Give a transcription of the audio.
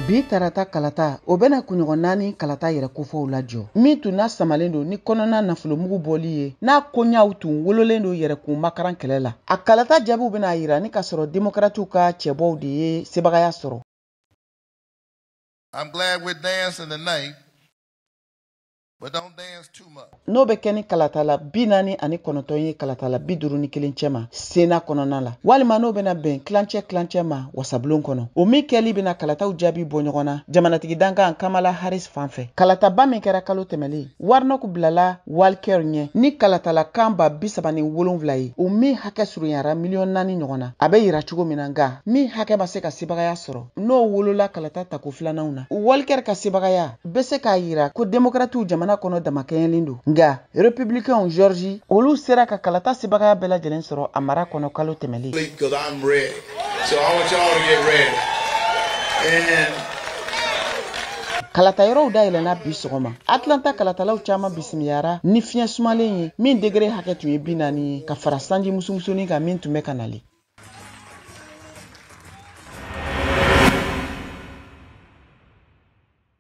Bi tarata kalata, o bɛna kunɲɔgɔn 4 kalata yɛrɛ kofɔw lajɔ, min tun na samalen don ni kɔnɔna nafolomugu bɔli ye, n'a koɲaw tun wololen don yɛrɛkun makaran kɛlɛ la. A kalata jaabiw bɛna yira ni ka sɔrɔ demokratiw ka cɛbɔw de ye sebagaya sɔrɔ. I'm glad we're dancing tonight, but don't dance too much. N'o bɛ kɛ ni kalatala 49 ye kalatala 51 cɛma Sena kɔnɔna la, walima n'o bɛna bɛn tilancɛ tilancɛ ma wasabulon kɔnɔ, o min kɛli bɛna kalataw jaabi bɔ ɲɔgɔn na jamanatigi dankan Kamala Harris fan fɛ. Kalataba min kɛra kalo tɛmɛlen, Warnock bilala Walker ɲɛ ni kalatala kan 37,000 ye, o min hakɛ surunyara miliyɔn 4 ɲɔgɔn na. A bɛ yira cogo min na, nka min hakɛ ma se ka sebagaya sɔrɔ, n'o wolola kalata tako filananw na. Walker ka sebagaya bɛ se k'a yira ko demokratiw jamana kɔnɔ damakɛɲɛlen don, nka republicains Georgie, olu sera ka kalata sebagaya bɛɛ lajɛlen sɔrɔ a mara kɔnɔ kalo tɛmɛlen. Because I'm ready. So I want you all to get ready. And Kalata yɔrɔw dayɛlɛnna bi sɔgɔma. Atlanta kalatalaw caman bisimiyara ni fiɲɛ sumalen ye, min degré hakɛ tun ye 40 ye, ka fara sanji musumusunin kan min tun bɛ ka nali.